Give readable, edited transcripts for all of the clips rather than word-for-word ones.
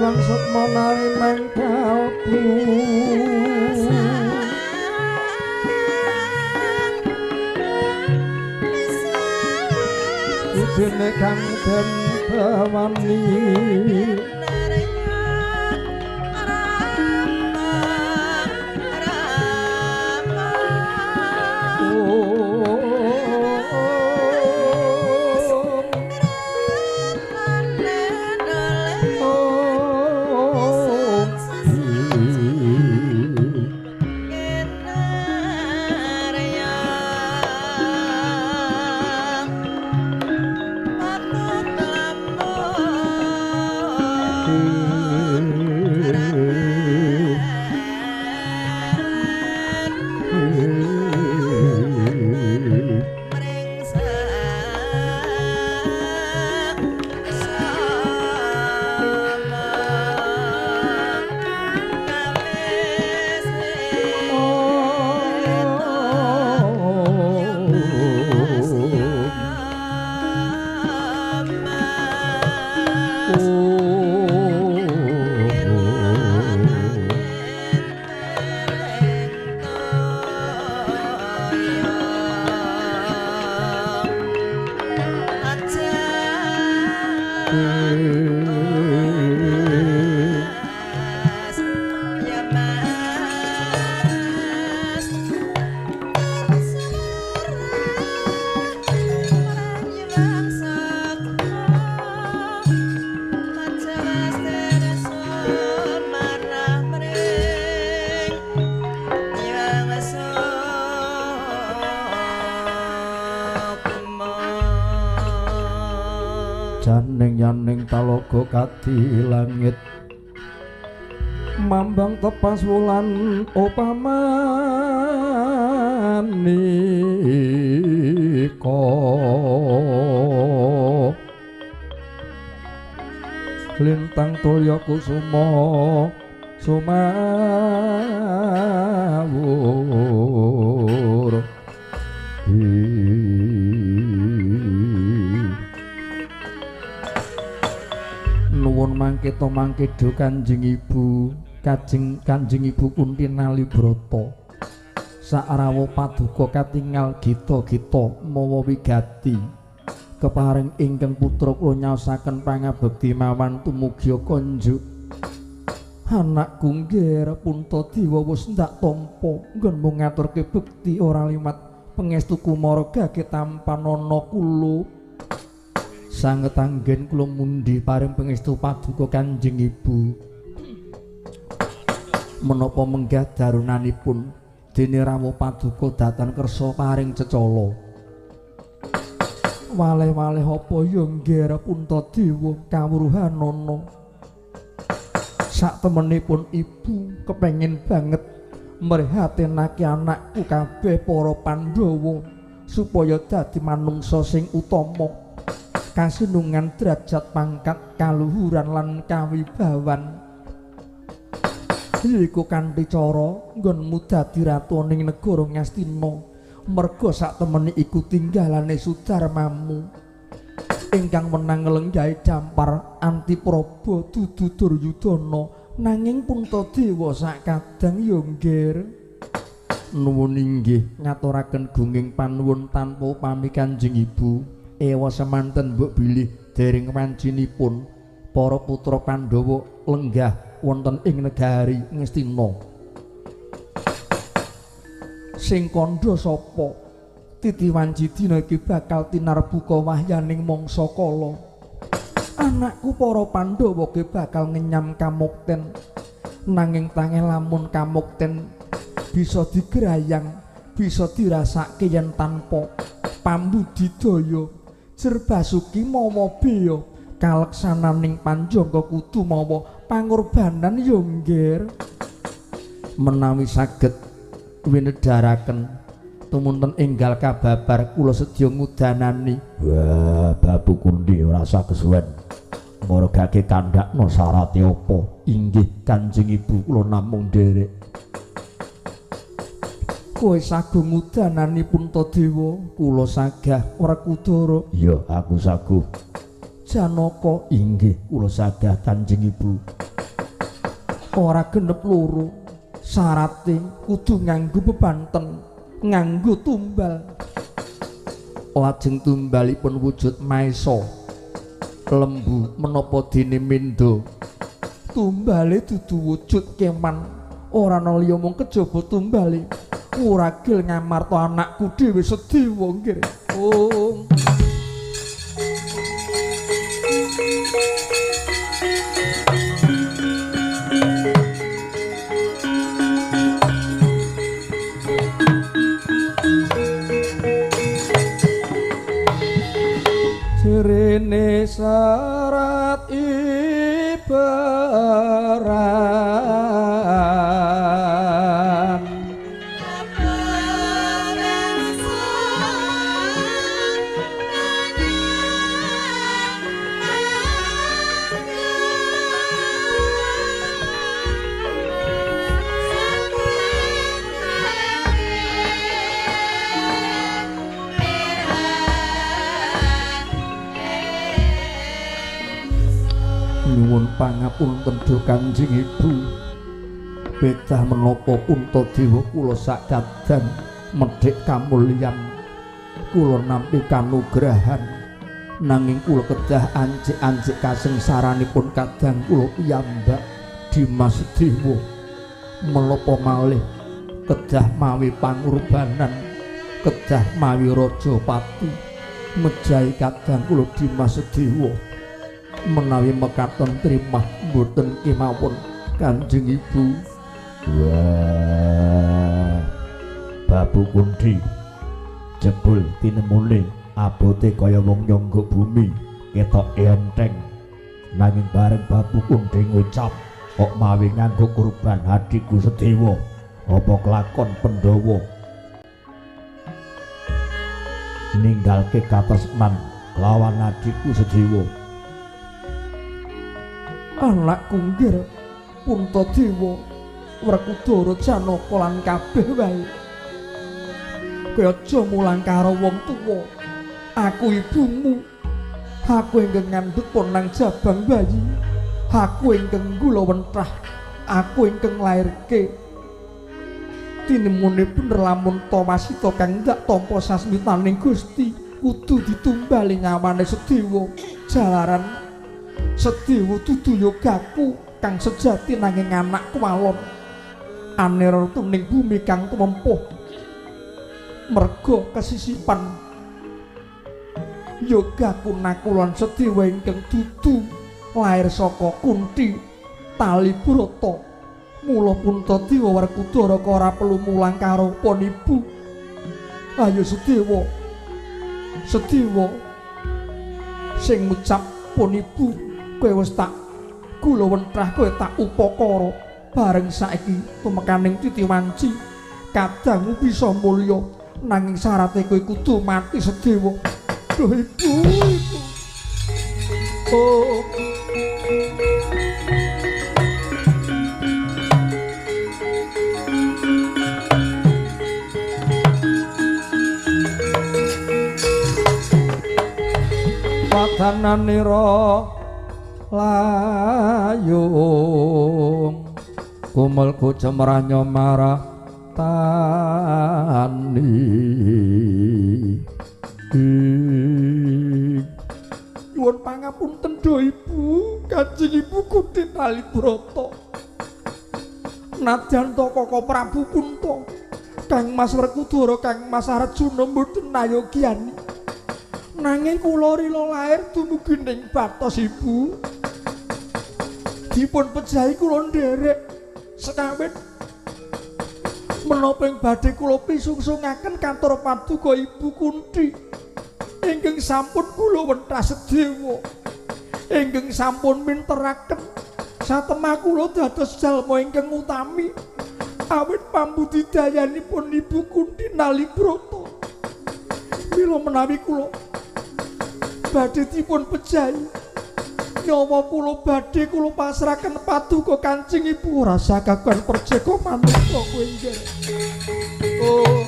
Yang sukma narimeng kalbu Dene kang den bawani Janing talaga kadi langit mambang tepas wulan upamanika lintang tulya kusuma sumawur Nuwun mangketa mangkedo Kanjeng Ibu, kajeng Kanjeng Ibu Kunti Nalibrata. Sarawuh paduka katingal gita-gita mawa wigati. Keparing ingkang putra kula nyaosaken pangabekti mawan tumugya konjuk. Anakku ngger Puntadewa wis ndak tampa nggonmu ngaturke bekti ora liwat pangestu kumara gage tampanana kula. Sanget anggen kula mundi paring pangestu paduka Kanjeng Ibu. Menapa menggah darunanipun dene rawuh paduka datan kersa paring cecala. Waleh-waleh apa ya ngger Puntadewa kawruhanana. Sak temenipun ibu kepengin banget mrihatinake anakku kabeh para Pandhawa supaya dadi manungsa sing utama. Kasinungan derajat pangkat kaluhuran lan kawibawan yaiku kanthi cara nggonmu dadi ratu ning negara Ngastina merga sak temene iku tinggalane Sudarmamu ingkang menang nglenggahi dampar Antipraba dudu Duryudana nanging Puntadewa sak kadang ya ngger. Nuwun inggih ngaturaken gunging panuwun tanpa upami Kanjeng Ibu. Ewa semanten mbok bilih dereng wancinipun para putra Pandhawa lenggah wonten ing negari Ngastina. Sing kandha sapa? Titi wanci dina iki bakal tinarbuka wahyaning mangsa kala. Anakku para Pandhawa ki bakal ngenyam kamukten. Nanging tangeh lamun kamukten bisa digrayang, bisa dirasake yen tanpa pambudidaya. Jerbasuki mawa beya kaleksananing panjangka kudu mawa pangorbanan ya ngger. Menawi saged winedharaken tumunten enggal kababar kula sedya ngudanani. Wah, Babu Kunti ora usah kesuwen. Margake kandhakna syarate apa? Inggih Kanjeng Ibu kula namung nderek. Kowe saguh ngudanani Puntadewa, kula sagah Werkudara. Iya, aku saguh. Janaka, inggih kula sagah Kanjeng Ibu. Ora genep loro. Syarate kudu nganggo bebanten, nganggo tumbal. Lajeng tumbalipun wujud maesa. Lembu menapa dene mendha. Tumbale dudu wujud keman, ora ana liya mung kejaba tumbale. Wuragil ngamarta anakku dhewe Sedewa nggih. Oh. Jerene syarat ibaran nyuwun pangapunten duh Kanjeng Ibu. Bedah menapa Puntadewa kula sakadang medhik kamulyan. Kula nampi kanugrahan nanging kula kedah ancik-ancik kasengsaranipun kadang kula piyambak Dimas Dewa. Menapa malih kedah mawi pangurbanan, kedah mawi rajapati mejahi kadang kula Dimas Dewa. Menawi mekaten trimah mboten kemawon Kanjeng Ibu. Wah, Babu Kunthi jebul tinemune abote kaya wong nyangga bumi, ketok enteng. Nanging bareng Babu Kunthi ngucap kok mawi nganggo kurban adhiku Sedewa, apa kelakon Pandhawa ninggalke katresnan kelawan adhiku Sedewa. Anakku nggih Puntadewa, Werkudara Janaka lan kabeh wae. Kowe aja mulang karo wong tuwa. Aku ibumu. Aku ingkang ngandhut ponang jabang bayi. Aku ingkang gula wentrah. Aku ingkang nglairke. Tinemune bener lamun Tamasita kang ndak tampa sasmitaning Gusti kudu ditumbali nyawane Sedewa. Jalaran Sedewa dudu yogaku kang sejati nanging anakku alon. Anira tuning bumi kang tumempuh merga kesisipan yogaku Nakulan Sedewa ingkang dudu lair saka Kunthi tali brata. Mula Puntadewa Werkudara ora perlu mulang karo pon ibu. Ayo Sedewa, Sedewa sing ngucap pon ibu, kowe wis tak kula wentrah, kowe tak upakara. Bareng saiki tumekaning titi wanci kadangmu bisa mulya, nanging syarate kowe kudu mati Sedewa. Duh ibu, ibu. Oh. Padananira layung kumelku cemranyo marah tani. Nyuwun pangapunten do ibu, Kanjeng Ibu Kunthi Talibrata. Nadyan to Koko Prabu Kunta, Kang Mas Werkudara, Kang Mas Arjuna mboten nayogyani. Nanging kula rila lair dumugi ning batos ibu. Dipun pejahi kula nderek sekawit menapa ing badhe kula pisungsungaken kantor paduka Ibu Kunthi ingkang sampun kula wenthah Sedewa, ingkang sampun minteraken satemah kula dados jalma ingkang utami awit pambudidayanipun Ibu Kunthi Nalibrata. Mila menawi kula badhe dipun pejahi nyawa kula badhe kula pasrahaken paduka Kanjeng Ibu. Rasa kagungan perjeka manungsa kowe nggih. Oh.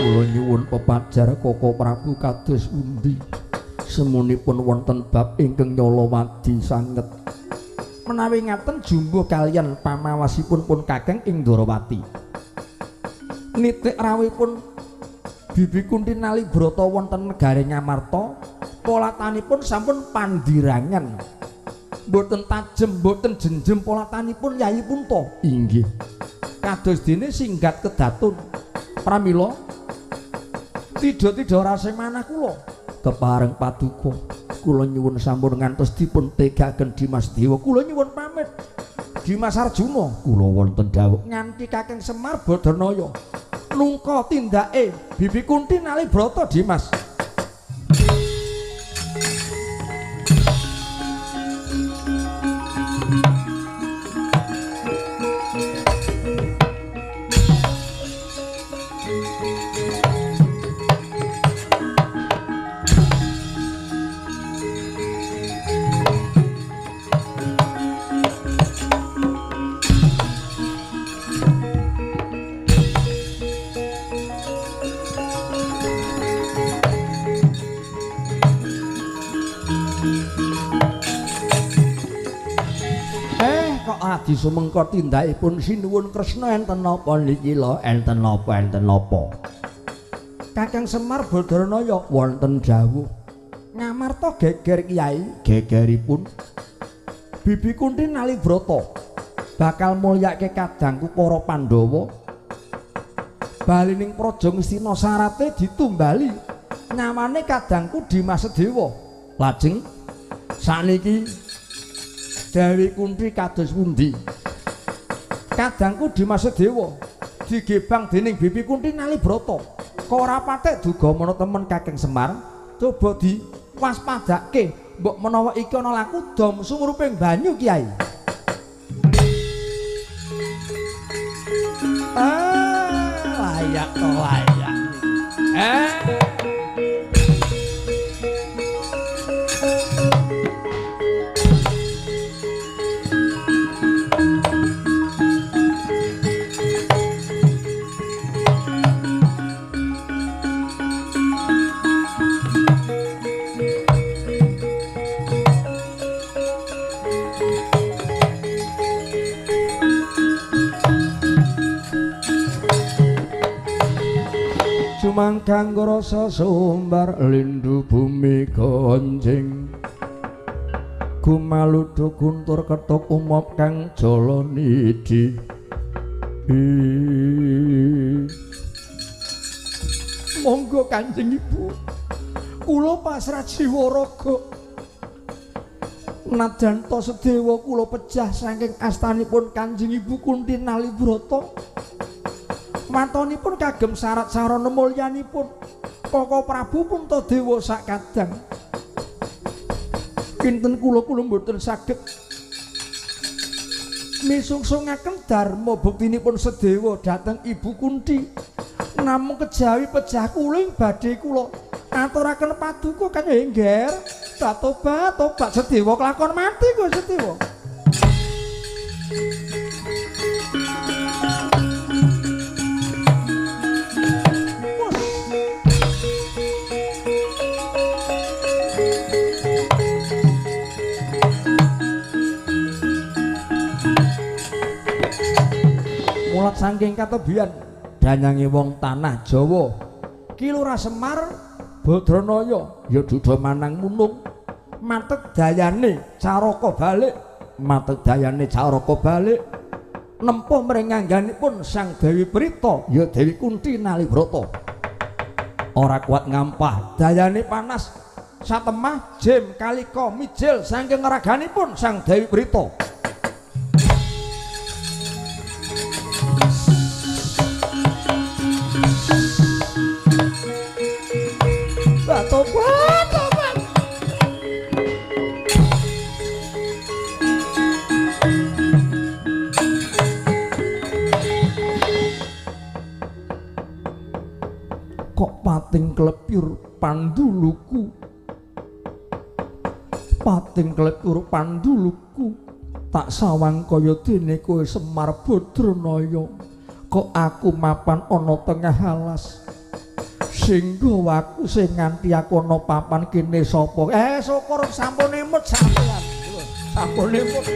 Kula nyuwun pepajar Koko Prabu kados pundi? Semunipun wonten bab ingkang nyalawadi sanget. Menawi ngaten jumbuh kaliyan pamawasipun pun Kakang ing Ndorowati. Nitik rawuhipun Bibi Kunti Nalibrata wonten negari Ngamarta, polatanipun sampun pandirangan. Mboten tajem, mboten jenjem polatanipun Yayi Punta. Inggih. Kados dene singgat kedatun. Pramila tidha-tidha rasing manah kula kepareng paduka. Kula nyuwun sampun ngantos dipun tegaken Dimas Dewa. Kula nyuwun pamit Dimas Arjuna. Kula wonten dawuh nganti Kakang Semar Badranaya nungka tindake Bibi Kunti Nalibrata Dimas. Adi sumengko tindakipun sinuwun Kresna enten napa niki lho, enten napa, enten napa? Kakang Semar Badranaya wonten dawuh Ngamarta geger Kyai, gegeripun Bibi Kunti Nalibrata bakal mulyake kadangku para Pandhawa. Bali ning Praja Ngastina sarate ditumbali nyawane kadangku Dimas Sedewa. Lajeng sakniki Dewi Kunti kados pundi? Kadangku Dimas Sedewa digebang dening Bibi Kunti Nalibrata. Kok ora patek duga menawa temen Kakang Semar, coba diwaspadake mbok menawa iki ana laku dom sumruping banyu Kyai. Ah, layak to layak. Sumangkang rasa sumbar lindu bumi gonjing gumaludu guntur ketuk umop kang jala nidi. Monggo Kanjeng Ibu, kula pasrah jiwa raga. Nadyan ta sedewa kula pejah saking astanipun Kanjeng Ibu Kunti Nalibrata. Watonipun kagem syarat sarana mulyanipun Koko Prabu Puntadewa sakadang. Kinten kula kula mboten saged misungsungaken dharma buktinipun sedewa dhateng Ibu Kunti. Namung kejawi pejah kula ing badhe kula aturaken paduka Kanjeng Engger. Tobat tobat sedewa kelakon mati kowe sedewa. Mulat saking katebian danyange wong tanah Jawa Ki Lurah Semar Badranaya ya duda manang munung matek dayane caraka balik, matek dayane caraka balik nempuh mring angganipun Sang Dewi Prita ya Dewi Kunti Nalibrata. Ora kuat ngampah dayane panas satemah jem kalika mijil saking raganipun Sang Dewi Prita. Tobat, tobat. Kok pating klepyur panduluku, pating klepyur panduluku, tak sawang kaya dene kowe Semar Badranaya. Kok aku mapan ana tengah alas. Sing nggawa aku sing nganti aku ana papan kene sapa? Syukur sampun emut sampean. Sampun emut.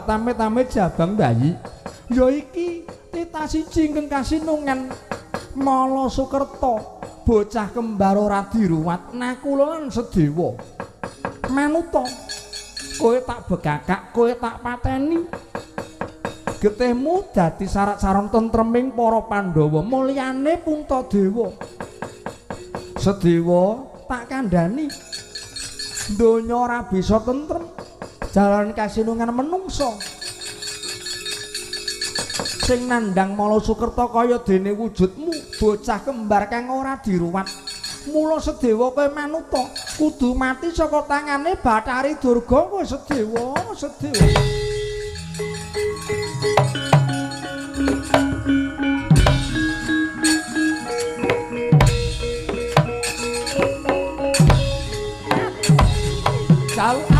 Tamit-tamit jabang bayi ya iki titah siji ingkang kasinungan Mala Sukerta bocah kembar ora diruwat Nakula lan Sedewa. Manuta kowe tak bekakak, kowe tak pateni, getihmu dadi sarak saron tentreming para Pandhawa mulyane Puntadewa. Sedewa tak kandhani donya ora bisa tentrem jalan kasinungan menungso sing nandhang Mala Sukerta kaya dene wujudmu bocah kembar kang ora diruwat. Mula Sedewa kowe manuta kudu mati saka tangane Bathari Durga kowe Sedewa, Sedewa. Jauh.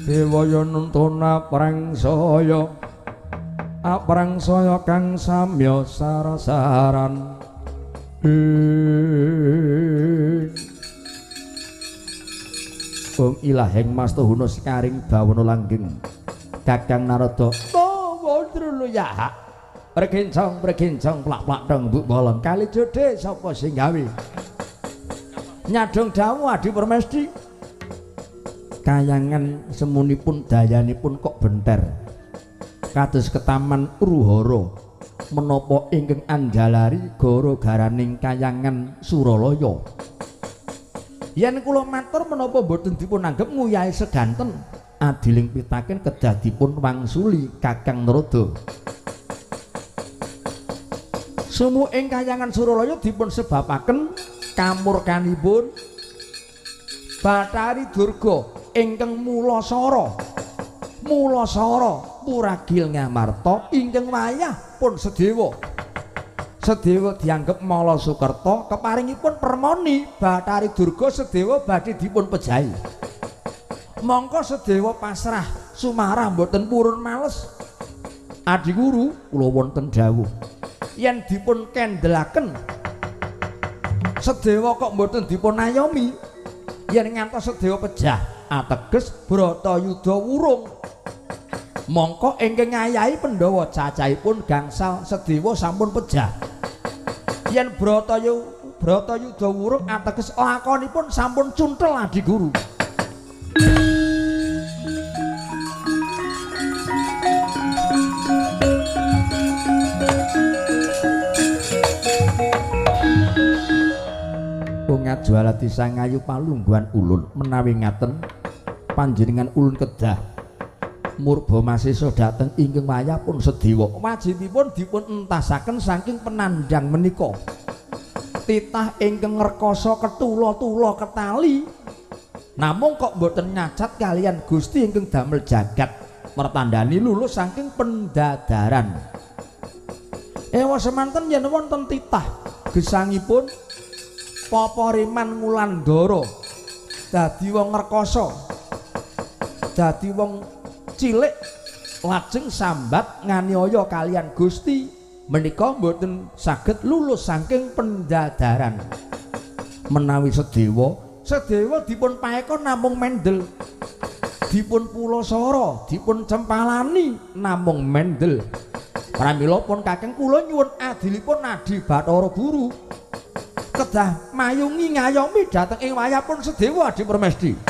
Dewaya nuntuna prangsaya aprangsaya kang samya sarasaran. Om ilaheng mastuhuna sekaring bawana langgeng Kakang Narada tawa truluya prekincong prekincong plak-plak dong buk bolong kali jodhe sapa sing gawe nyadong dawuh Adi Permesti. Kayangan semunipun dayanipun kok benter kados ketaman Ruhara menapa ingkang anjalari gara-garaning kayangan Suralaya. Yen kula matur menapa mboten dipun anggep nguyahi sedanten adiling pitaken kedah dipun wangsuli Kakang Narada. Sumu ing kayangan Suralaya dipun sebabaken kamurkanipun Bathari Durga ingkang mulasara. Mulasara puragil Ngamarta ingkang wayah pun Sedewa. Sedewa dianggep Mala Sukerta keparingipun permoni Bathari Durga Sedewa badhe dipun pejahi. Mongko Sedewa pasrah sumarah mboten purun males. Adi guru kula wonten dawuh yen dipun kendelaken Sedewa kok mboten dipun ayomi, yen ngantos Sedewa pejah ateges Bratayuda wurung. Mongko ingkang ngayahi Pandhawa cacahipun gangsal Sedewa sampun pejah. Yen Bratayuda wurung ateges lakonipun sampun cuntel Adi guru. Ngajualati sangayu palungguhan ulun menawi ngaten panjenengan ulun kedah murba masesa dhateng ingkang wayah pun Sedewa wajibipun dipun entasaken saking penandhang menika titah ingkang ngrekasa ketula-tula ketali namung kok mboten nyacat kalian Gusti ingkang damel jagat mertandani lulus saking pendadaran. Ewa semanten yen wonten titah gesangipun Papariman Ngulandara dadi wong ngrekasa, dadi wong cilik lajeng sambat nganiaya kalian Gusti menika mboten saged lulus saking pendadaran. Menawi Sedewa, Sedewa dipun paeka namung mendel, dipun pulasara, dipun cempalani namung mendel. Pramila pun kakeng kula nyuwun adilipun Adi Bathara Guru. Kedah mayungi ngayomi dhateng ing wayapun Sedewa Adi Permesti.